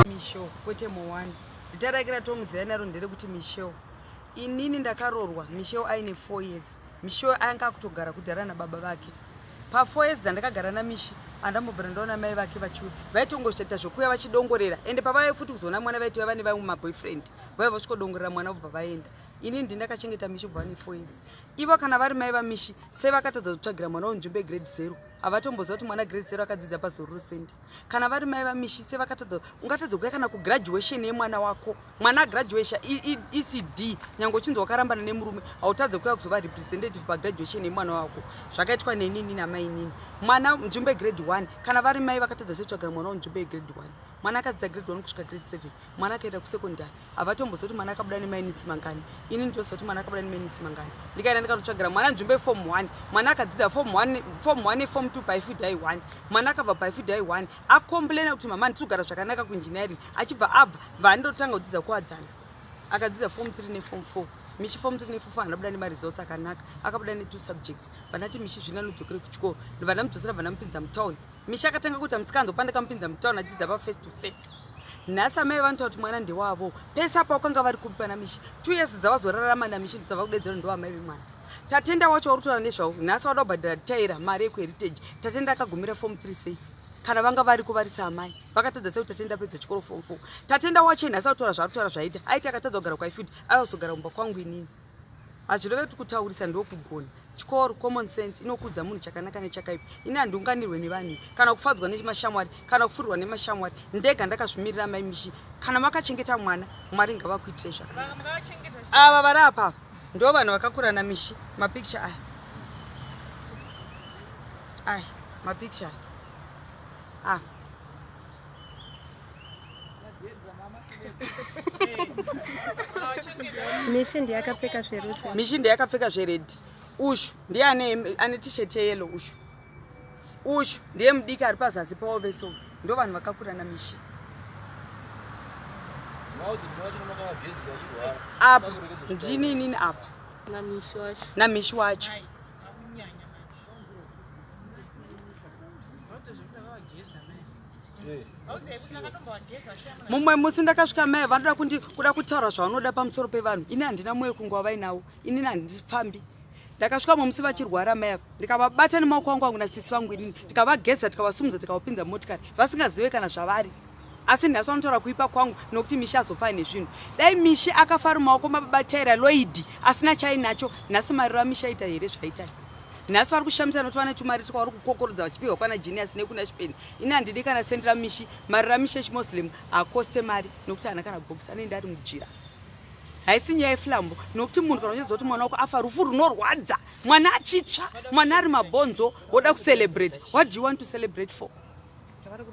Michelle kwete Moana. Zita rake ratomuziva naro nderekuti Michelle. Inini ndakarorwa Michelle aine 4 years. Michelle anga akutogara kudhara nababa vake. Pa 4 years dzandakagara naMishi andambobvira ndaona mai vake vachiuya. Vaitongoita zvekuuya vachidongorera ende pavaive futi kuzoona mwana vaitouya vane vamwe maboyfriend. Vaiva vasvikodongorera mwana vobva vaenda. Inini ndini ndakachengeta Mishi kubva ane 4 years. Ivo kana vari mai vaMishi sei vakatadza kutsvagira mwana wenzvimbo yegrade zero? Havatomboziva kuti mwana grade zero akadzidza paZororo Center. Kana vari mai vaMishi sei vakatadza ungatadza kuuya kana kugraduation yemwana wako? Mwana agraduation ECD nyange uchinzi wakarambana nemurume hautadze kuuya kuzova representative pagraduation yemwana wako. Zvakaitwa nenini namainini. Mwana nzvimbo yegrade 1 kana vari mai vakatadza sei kutsvagira mwana wenzvimbo yegrade 1? Mwana akadzidza grade 1 kusvika grade 7. Mwana akaenda kusecondary. Havatomboziva kuti mwana akabuda nemainisi mangani. Ini ndinoziva kuti mwana akabuda nemainisi mangani. Ndikaenda ndikanotsvagira mwana nzvimbo yeform 1. Mwana akadzidza form 1, form 1 neform 2 paifudai 1. Mwana akabva paifudai 1. Akomplaina kuti mama ndiri kugara zvakanaka kuengineering. Achibva abva, vandotanga kudzidza kuwadzana. Akadzidza form 3 neform 4. Mishi form 3 neform 4 haana kubuda nemaresults akanaka. Akabuda ne2 subjects. Vanati Mishi zvino anodzokere kuchikoro. Ndobva ndamudzosera bva ndamupinza mutown. Mishi akatanga kuita musikanzwa pandakamupinza mutown achidzidza pa face to face. Nhasi amai vanotaura kuti mwana ndewavo. Pese apa wakanga vari kupi pana Mishi? 2 years dzavazorarama naMishi ndidzava kudedzera ndowamai vemwana. Tatenda wacho wauri kutaura nezvawo nhasi wada kubhadhara taira mari yekuheritage. Tatenda akagumira form 3 sei? Kana vanga variko vari saamai vakatadza sei kuti Tatenda apedza chikoro form 4? Tatenda wacho nhasi akutaura zvaari kutaura zvaita. Aiti akatadza kugara kwaIfield ayozogara mumba kwangu inini. Hazvireve kuti kutaurisa ndokugona. Chikoro, common sense inokudza munhu chakanaka nechakaipa. Ini handiunganirwe nevanhu kana kufadzwa nemashamwari kana kufurirwa nemashamwari. Ndega ndakazvimirira mai Mishi. Kana makachengeta mwana, Mwari ngavakuitirei zvakanaka. Ava vari apa ava ndo vanhu vakakura naMishi. Mapicture aya. Aya, mapicture aya. Ava. Mishi ndiye akapfeka zverudzi. Mishi ndiye akapfeka zvered. Ushu ndiye ane ane t-shirt yeyellow ushu. Ushu ndiye mudiki ari pazasi pavo vese. Ndo vanhu vakakura naMishi. Apa ndini inini apa. NaMishi wacho. NaMishi wacho. Mumwe musi ndakasvika mai vanoda kuda kutaura zvavanoda pamusoro pevanhu. Ini handina mwoyo kunge wavainawo. Inini handifambi. Ndakasvika mumwe musi vachirwara mai ava. Ndikavabata nemaoko angu angu nasisi vangu inini. Tikavageza tikavasumudza tikavapinza mumotikari. Vasingazive kana zvavari. Asi nhasi vanotaura kuipa kwangu nokuti Mishi azofa aine zvinhu. Dai Mishi akafa ari mumaoko mababa Tyra Lloyd asina chaainacho, nhasi mariro aMishi aita here zvaaita? Nhasi vari kushamisa nokuti vane tumari twavari kukokorodza vachipihwa kwana Genius nekuna Shipeni. Ini handidi kana sendi raMishi. Mariro aMishi echiMuslim haakoste mari nokuti haana kana bhokisi anoenda ari mujira. Haisi nyaya yeflambo nokuti munhu kana uchiziva kuti mwana wako afa rufu runorwadza, mwana achitsva, mwana ari mabhonzo, woda kucelebrate. What do you want to celebrate for?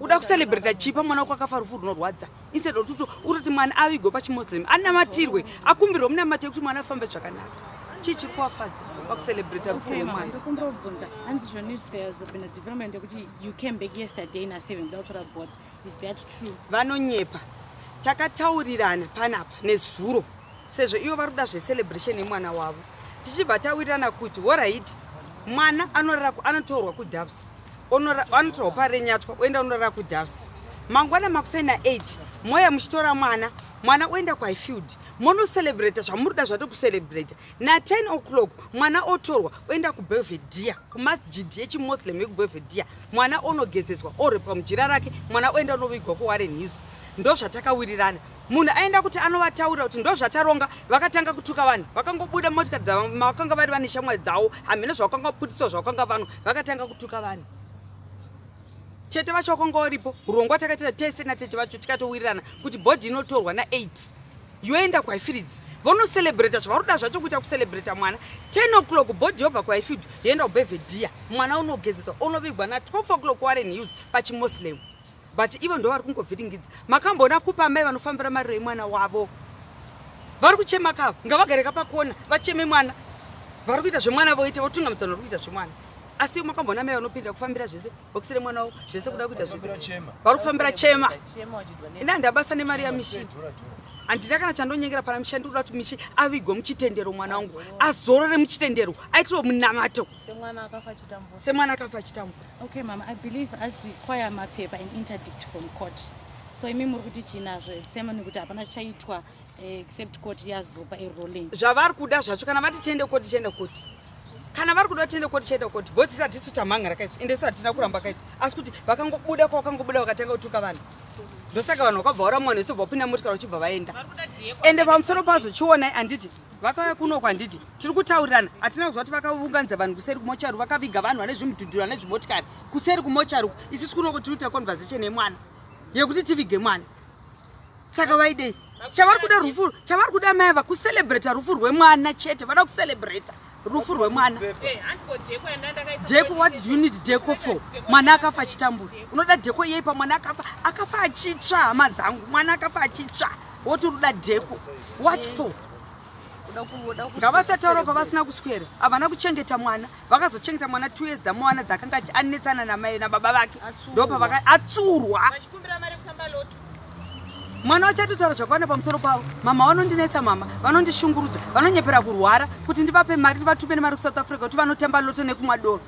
Uda kucelebrata chii pamwana wako akafa rufu runorwadza? Instead of kuti utoti mwana avigwe pachimuslim anamatirwe, akumbirwe munamato yekuti mwana afambe zvakanaka. Chii chiri kuvafadza pakucelebrata rufu rwemwana? Ndokumbira kubvunza, hanzi zvoni there's been a development yekuti you came back yesterday na 7 kuda kutora board. Is that true? Vanonyepa. Takataurirana panapa nezuro sezvo ivo vari kuda zvecelebration yemwana wavo. Tichibva tawirirana kuti horaiti mwana anorara anotorwa kuDoves. Anotorwa paRenyatwa oenda unorara kuDoves. Mangwana makuseni na 8 moya muchitora mwana, mwana oenda kuHighfield. Monocelebrata zvamuri kuda zvato kucelebrata. Na 10 o'clock mwana otorwa oenda kuBelvedere, kumasjid yechiMuslim yekuBelvedere. Mwana onogezeswa orepwa mujira rake, mwana oenda unovigwa kuWarren Hills. Ndozvatakawirirana. Munhu aenda kuti anovataurira kuti ndozvataronga, vakatanga kutuka vanhu. Vakangobuda motikari dzavo, vakanga vari vane shamwari dzavo, hameno zvavakanga vaputiswa zvavakanga vanwa, vakatanga kutuka vanhu. Tete vacho vakanga varipo, hurongwa takaitira tese natete vacho tikatowirirana kuti bhodhi inotorwa na 8 yoenda kuHighfields. Vonocelebrata zvavari kuda zvacho kuita kucelebrata mwana. 10 o'clock bhodhi yobva kuHighfield yoenda kuBelvedere. Mwana unogezeswa onovigwa na 12 o'clock Warren Hills pachiMuslim. But ivo ndo vari kungovhiringidza. Makamboona kupa amai vanofambira mariro emwana wavo. Vari kuchema kava, ngavagare kapakona, vacheme mwana. Vari kuita zvemwana voita, votungamidzana vari kuita zvemwana. Asi makamboona amai vanopinda kufambira zvese, bhokisi remwana wavo, zvese kuda kuita zvese. Vari kufambira chema. Ini handina basa nemari yaMishi. Handina kana chandonyengera pana Misha. Ndikuda kuti Misha avigwe muchitendero, mwana wangu azorore muchitendero, aitirwe munamato semwana akafa achitambura. Semwana akafa achitambura. Okay mama, I believe azi kwaya mapepa an interdict from court, so imi muri kuti chinazvo sema nekuti hapana chaitwa except court yazopa a ruling. Zvavari kuda zvacho, kana vati tiende koti, tiende koti. Kana vari kuda tiende koti, tiende koti, because isi hatisi tamhangara kaisu, ende isu hatina kuramba kaisu, asi kuti vakangobuda kwavakangobuda vakatanga kutuka vanhu, ndosaka vanhu vakabva vaura mwana wese, vapinda motikari vachibva vaenda. Ende pamusoro pazvo, chionai, handiti vakauya kunoko, handiti tiri kutaurirana, hatina kuziva kuti vakaunganidza vanhu kuseri kumochari, vakaviga vanhu vane zvimudhudhuru, vane zvimotikari kuseri kumochari. Isusu kunoko tiri kuita conversation yemwana, yekuti tivige mwana. Saka vaidei? Chavari kuda rufu, chavari kuda mai ava kucelebrata rufu rwemwana chete. Vada kucelebrata rufu rwemwana. Decor, what do you need decor for? Mwana akafa achitambura, unoda decor yei pamwana akafa? Akafa achitsva, hama dzangu, mwana akafa achitsva, woti unoda decor, what for? Ngavasataura kwavasina kuswera. Havana kuchengeta mwana, vakazochengeta mwana 2 years dzamwana dzakanga anetsana namai nababa vake, ndopavaka atsurwa. Mwana wacho atotaura zvakawanda pamusoro pavo. Mama vanondinetsa, mama vanondishungurudza, vanonyepera kurwara kuti ndivape mari, ndivatume nemari kuSouth Africa kuti vanotamba lotto nekumwa doro.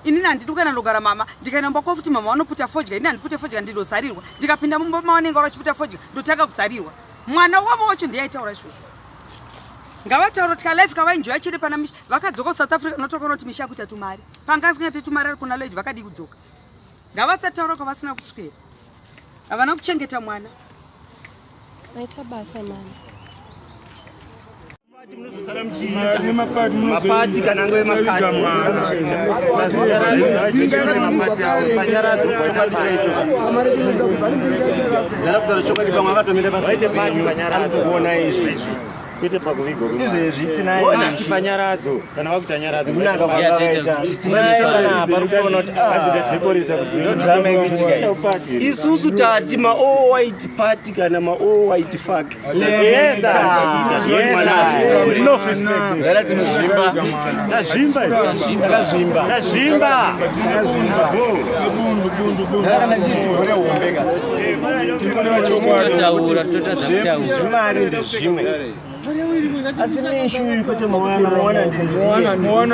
Inini handidi kuenda ndogara mama. Ndikaenda mumba kwavo futi, mama vanoputa fodya, inini handipute fodya, ndinozarirwa. Ndikapinda mumba mavanenge vari vachiputa fodya, ndotanga kuzarirwa. Mwana wavo wacho ndiye aitaura izvozvo. Ngavataura kuti kalife kavaenjoya chete pana Misha. Vakadzoka kuSouth Africa, notokaona kuti Misha akuita tumari, panga asingati tumari ari kuna Lloyd, vakadii kudzoka? Ngavasataura kwavasina kuswera. Havana kuchengeta mwana. Maita basa mama. Mapati kana angove makati muchiita. Panyaradzo Ndara chokwadi, pamwe akatomira vaite pati panyaradzo. Kuona izvi. Kwete pakuvigwa. Izvezvi tinaye. Ona panyaradzo, kana vakuita nyaradzo. Kunaka kwavakaita, tinaye panapa, ari kutoona kuti ndo drama ikuitika iyi. Isusu tati ma all white party kana ma all white fuck. Ndara tinozvimba, tazvimba, Takazvimba. Tazvimba. Kana chiitivhure hombe ka. Totaura, totadza kutaura. Zvimari ndezvimwe, asi neishu kwete Moana. Moana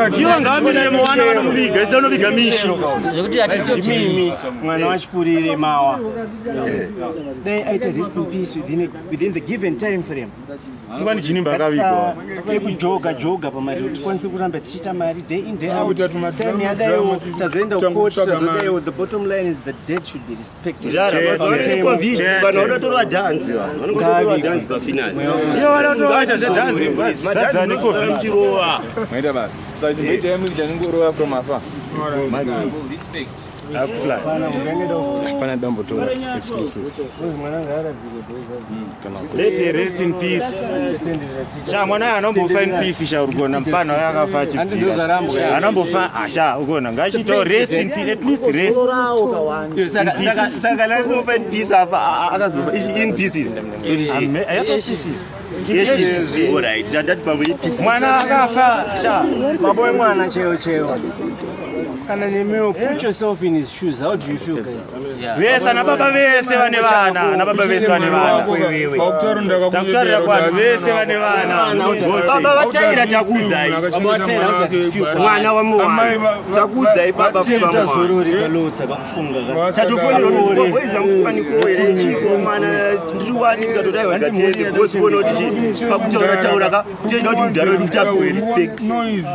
ndiziye. Ivo ngavapindire Moana, vanomuviga, isida unoviga Mishi. Zvekuti hatisi. Imimi, mwana wachipurire mawa, dai aita rest in peace within the given time frame. Ungani Jinimba akavigwa. Ekujoga joga pamari kuti tikwanise kuramba tichiita mari day in day out. Kuita tuma Time drama, yadaiwo drama, tazoenda kutsvaga kukoti, mari. tazodaiwo. The bottom line is the dead should be respected. Chete. Chete. Vanhu vanotorwa dhanzi, vanhu vanongotorwa dhanzi pafinance. Ivo vanotovaita zvedhanzi. Madhanzi munosara muchirova. Maita basa. Saka chimboitai muri chaningorova from afar. Hapana dambotora exclusive. Let her rest in peace. Sha, mwana uyu anombofa in peace. Sha, uri kuona mupana wayo akafa achibvira, anombofa asha, ukuona ngachiitawo rest in peace, at least rest. Saka nasinofa in peace afa akazofa in pieces. Yato pieces. Yes, alright, tandati pamwe pieces. Mwana akafa sha. Baba wemwana chaiwo chaiwo, kana nemiwo, put yourself in his shoes. How do you feel, guys? Vese ana baba, vese vane vana, ana baba vese vane vana. Takutaurira kuvanhu vese vane vana. Baba vataira, takuudzai. Mwana wamuwana, takuudzai baba kuti vamuwana. Tazorori kalotsa kakufunga. Tatofonera kuti boiza mufanikoere chifo mwana ndiri wani, tikatoti aiwa ngatende, because kuona kuti chi pakutaura taura ka tinoda kuti mudhara wedu kuti apiwe respect,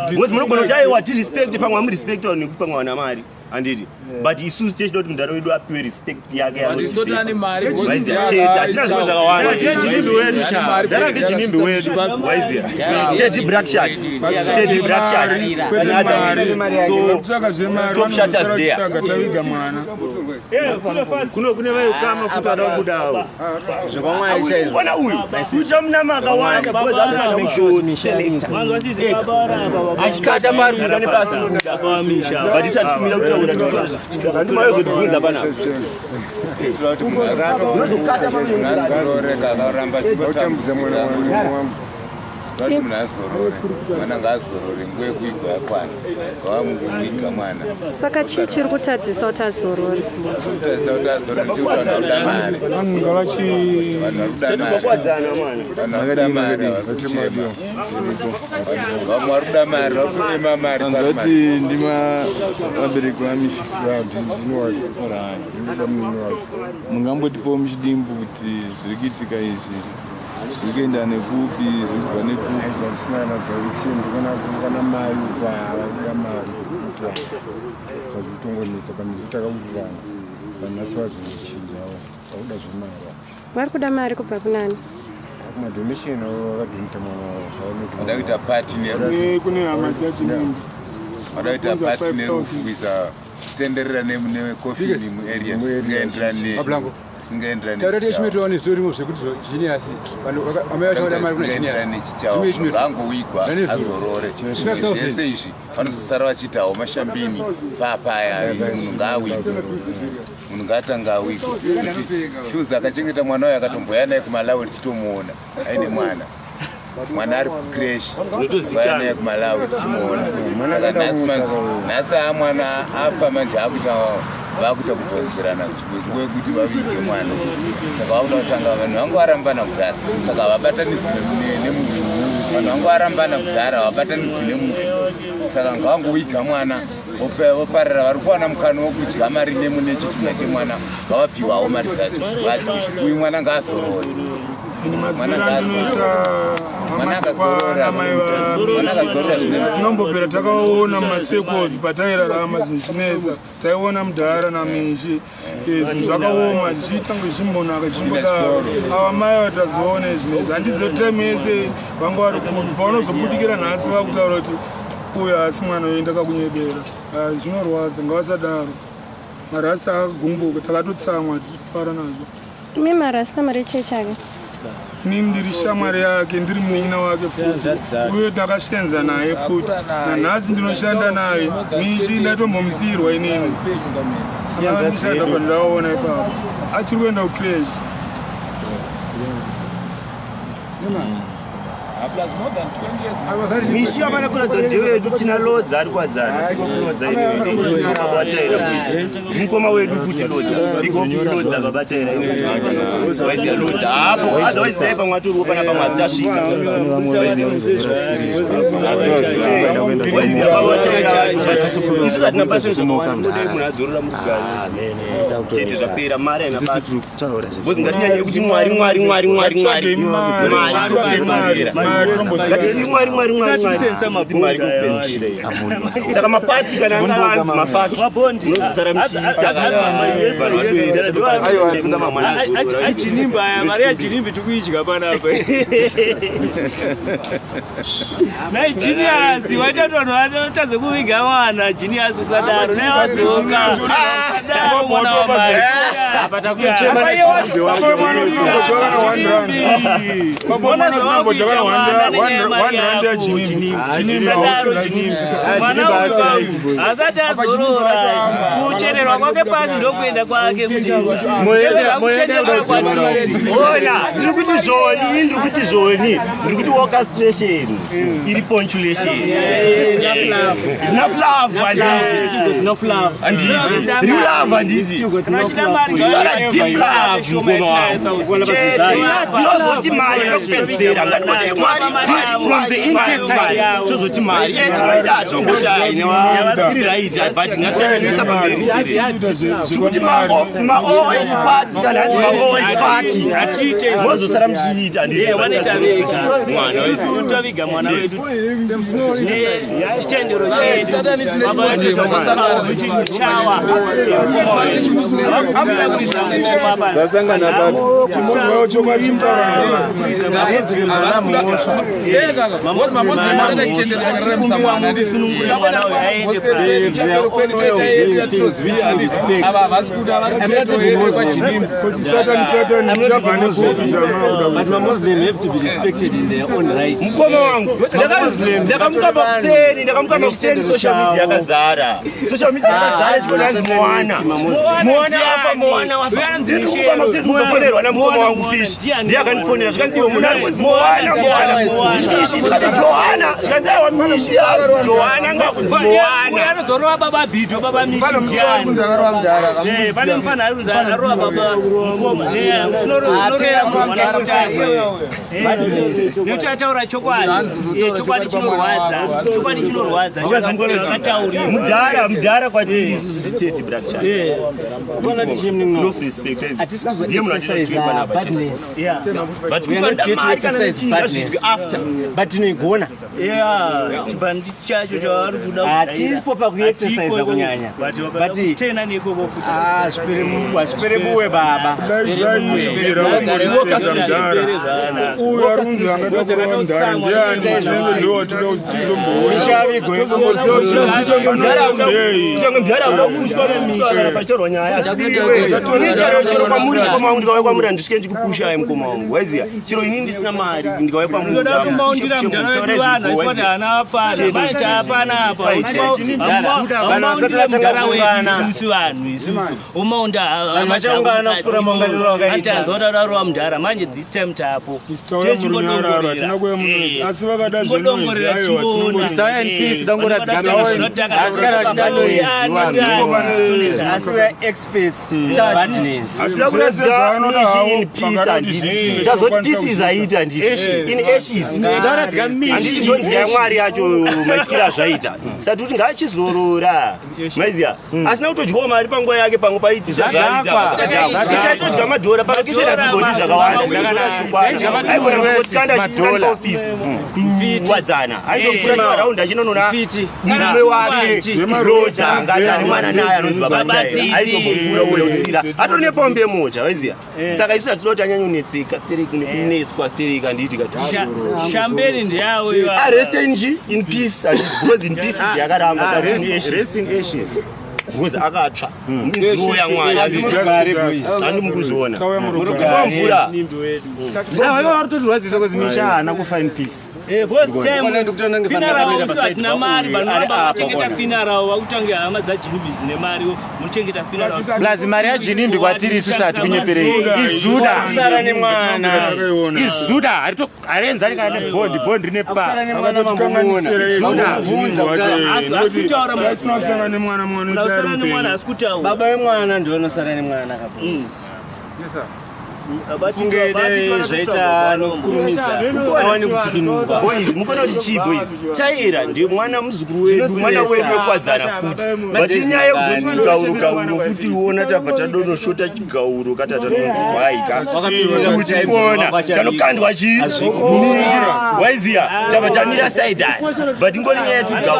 because munogona kuti aiwa tirespect, pamwe amurespect vanhu nekuti pamwe vana mari, handiti? But isusu tichida kuti mudhara wedu apiwe respect yake. Handisotani mari. Waiziya chete, hatina zvimwe zvakawanda. Ndejinimbi wedu sha, ndara ndejinimbi wedu. Waiziya Teddy Blackshirt, Teddy Blackshirt in other ways. So top shutters there. Taviga mwana. Kune vaikama futi vada kubudawo. Zvekwamwari chaizvo. Ona uyu uchamuna akawanda because anoita make sure selector achikata paruda nepasi, but isati kumira kutaura, ndimayozotibvunza panapa, unozokata. Utambudza mwana wangu. Tati munhu azorore, mwana ngaazorore, nguva yekuigwa yakwana, ngavamungoviga mwana. Saka chii chiri kutadzisa kuti azorore? Kutadzisa kuti azorore ndechekuti vanhu vakuda mari. Vanhu ngavachi Vanhu vari kuda mari. Vanhu vari kuda mari havasi kuchema. Vamwe vari kuda mari, vari kutodema mari pari Anzati mari. ndima vabereki vamisha. Mungambotipawo muchidimbu kuti zviri kuitika izvi zviri kuenda nekupi, zviri kubva nekupi. Zvatisina kana direction, ndikuona kana mari vakuda mari kuti zvazvitongonetsa pamizi takawirirana, vanhasi vazongochinjawo vakuda zvemari. Vari kuda mari kubva kunani? Kumadonation vakadonata mwana wavo. Vada kuita party nerufu. Kune hama dzaChinimbi. Vada kuita party nerufu, kuisa kutenderera nekofini muarea zvisingaenderani Mablango. zvisingaenderani Taura tichimetowa nezvitorimo zvekuti genius vanhu amai vacho vada mari kuna genius. nechichawo ngangowigwa azorore. Zvese izvi vanozosara vachiitawo mashambini papaya. Munhu ngaawigwe, munhu ngaatanga awigwe. Shuzi akachengeta mwana uyo, akatomboya naye kuMalawi tichitomuona aine mwana, mwana ari kucreche, vaya naye kuMalawi tichimuona. Saka nhasi manje, nhasi aa mwana afa manje, akuita vakuita kudhonzerana nguva yekuti vavige mwana. Saka vakuda kutanga, vanhu vangu varambana kudhara, saka havabatanidzwi nemufi. Vanhu vangu varambana kudhara, havabatanidzwi nemufi, saka ngavangoviga mwana voparira. Vari kuwana mukana wokudya mari nemune chitunha chemwana, ngavapiwawo mari dzacho vadye. Uyu mwana ngaazorore. Mwana ngaazorore, mwana akazorora, mwana akazorora zvine Tinombopera takaona mumacircles patairarama zvinhu zvinetsa, taiona mudhara namishe, zvinhu zvakaoma zvichiita kunge zvichimbonaka zvichimbodaro. Ava mai vatazoona zvinezvi, handizivo time yese vanga vari kupi. Pavanozobudikira nhasi vakutaura kuti uyu haasi mwana uyu, ndakakunyebera. Ah, zvinorwadza, ngavasadaro. Marasta akagumbuka, takatotsamwa, tichifara nazvo. Imi marasta mari chechi ake? Inini ndiri shamwari yake, ndiri munin'ina wake futi, uye takasenza naye futi, nanhasi ndinoshanda naye. Mishi ndatombomusiyirwa inini, akandishanda pandaona ipapo, achiri kuenda kucreche. Plus more than 20 years. Mishi havana kuratidza ndewedu, tina Lodza ari kuwadzana Lodza, babataira kuisi mukoma wedu futi Lodza iko Lodza babataira waiziya Lodza hapo, otherwise dai pamwe atoriwo pana pamwe asitasvika waiziya babataira. Isusu hatina basa nezvakawanda, tingodai munhu azorora murugare chete, zvapera. Mari haina basa because ngatinyanye kuti Mwari, Mwari, Mwari, Mwari, Mwari, Mwari tokupedzisira. Ngatiti Mwari, Mwari, Mwari, Mwari, Mwari kokupedzisira. Saka mapati kana anga anzi mafaki, munozosara muchiita vanhu vatoenda mwana. Ajinimbi aya, mari yajinimbi tikuidya panapa. Nai Genius, wachati vanhu vatadze kuviga mwana. Genius, usadaro, nai wadzoka, usadaro mwana wamai. Mwana usinambojakana R1 yaJinimbi. Mwana uyu asati azorora, kuchererwa kwake pasi ndokuenda kwake. Ona, ndiri kuti zvoni, ndiri kuti zvoni, ndiri kuti orchestration iri punctuation. Enough love, handiti? Handiti real love, handiti? Titora deep love, mukoma wangu, chete. Tozoti mari yekupedzisira, ngatiboti Mwari from the intestine, tozoti mari tinoida iri right, but ngatisanisa pamberi. Tikuti ma-all party kana hanzi ma-all faki, mozosara muchiita. Mwana toviga mwana wedu nechitendero chedu, baba vedu chawa. Zvasangana papi? Chimodwawo chokwadi chimutaura. Mamuslim anoita chitendero chakararamisa mwana. Ava havasi kuti Satani, Satani, chabva nekupi zvamakuda? But Muslim have to be respected in their own right. Mukoma wangu, ndakamuka makuseni, ndakamuka makuseni, social media yakazara, social media yakazara, chikonanzi Moana, Moana afa. Moana wafa. Ndikuzofonerwa namukoma wangu Fish. Ndiye akandifonera zvikanzi iwe munhu ari kunzi Moana Moana. Ndimishi ndikati Johana. Zvikanzi aiwa Mishi asi Johana ngakunzi Moana. Anozorova baba Bhidho, baba Mishi ndiani? Pane mufana ari kunzi akarova baba mukoma. Unorera mwana nekuti ataura chokwadi. Chokwadi chinorwadza. Chokwadi chinorwadza. Akatauriwa. Mudhara mudhara kwatiri isusu titete black chat. No respect. Ndiye munhu Exercise atinotiwa panapa. badness. But We kuti are not vanoda here to mari kana exercise nechii badness. ngazviitwe after. But tinoigona. Yeah, chibandi chacho chavari kuda Hatipo pakuexercise kunyanya. But tena nekoko futi. Ah, zvipere buwe baba. Uyu ari kunzi angada kurova mudhara ndiani? Tinenge ndowatida kuti Kutange mudhara uda kushwa kana pachitorwa nyaya hazvidiwe. Ini chero chero kwamuri mukoma wangu ndikauya kwamuri handisvike ndikupushayi mukoma wangu waiziya chero ini ndisina mari ndikauya kwamuri Ndoda kumaundira mudhara wedu vanhu achipati hana apfana maita hapana apa amaundira mudhara wedu isusu vanhu isusu umaunda Vanhu vachaungana kupfuura maunganiro avakaita. atanzwa mudhara manje this time tapo Tauya murunyararo, hatina kuuya munozi. Asi vakada Chingodongorera zvenoise, aiwa, chiona. tinongoti- Tauya in peace, dongoradzika Asi kana vachida noise, Asi we are experts in badness. Hazvina kuradzika Mishi in peace handiti. Tazoti peace is aita handiti. In ashes. Ndaradzika Mishi Handiti in ndonzi yaMwari yacho maityira azvaita. Sati kuti ngaachizorora. Maiziya. Asina kutodyawo mari panguva yake pamwe paiti Zvadhakwa. zvazvaita. Tichaitodya madhora parokesheni hadzimbodi zvakawanda. Aigona kungokanda Madhola. office kuwadzana. Aizopfuura chivaraundi achinonona murume wake Roja angati ane mwana naye anonzi Baba Taira. Aitombopfuura uyo kutsira. Atori nepombe yemota waiziya. Saka isu hatinoda kuti anyanyonetseka stereki nekunetswa stereki handiti kati. Shambeni ndeyawo Ah, rest in chi? In peace. Handiti, because in peace yakaramba Ah, tati in rest ashes. rest in ashes. Because akatsva. Minziwo yaMwari. Handi mukuzviona. Tauya murugare. Kwa mvura. Ah, ivo vari kutotirwadzisa kuzi Misha haana kufa in peace. hatina mari vanoramba vachengeta finarao vakutange hama dzajinimbi dzine mari muchengeta finarao. Plus mari yaJinimbi kwatiri isusu hatikunyeperei. Izuda. Kusara nemwana. Izuda harienzani kana nebhondi, bhondi rine pa. Kusara nemwana mambomuona. Asina kusangana nemwana mwana Unosara ari nemwana mupenyu. asi kutaura. Baba vemwana ndivo vanosara nemwana kapo. Funge dai zvaita nokukurumidza awane kudzikinurwa. Boys, mukona kuti chii boys? Taira ndiye mwana muzukuru wedu, mwana wedu wekuwadzana futi. But inyaya yekuzoti chigauro gauro futi iona tabva tadonoshota chigauro kata tanozwaika. Futi kuona tanokandwa chii? Miri. Waiziya tabva tamira side us. But ingori nyaya yetugauro.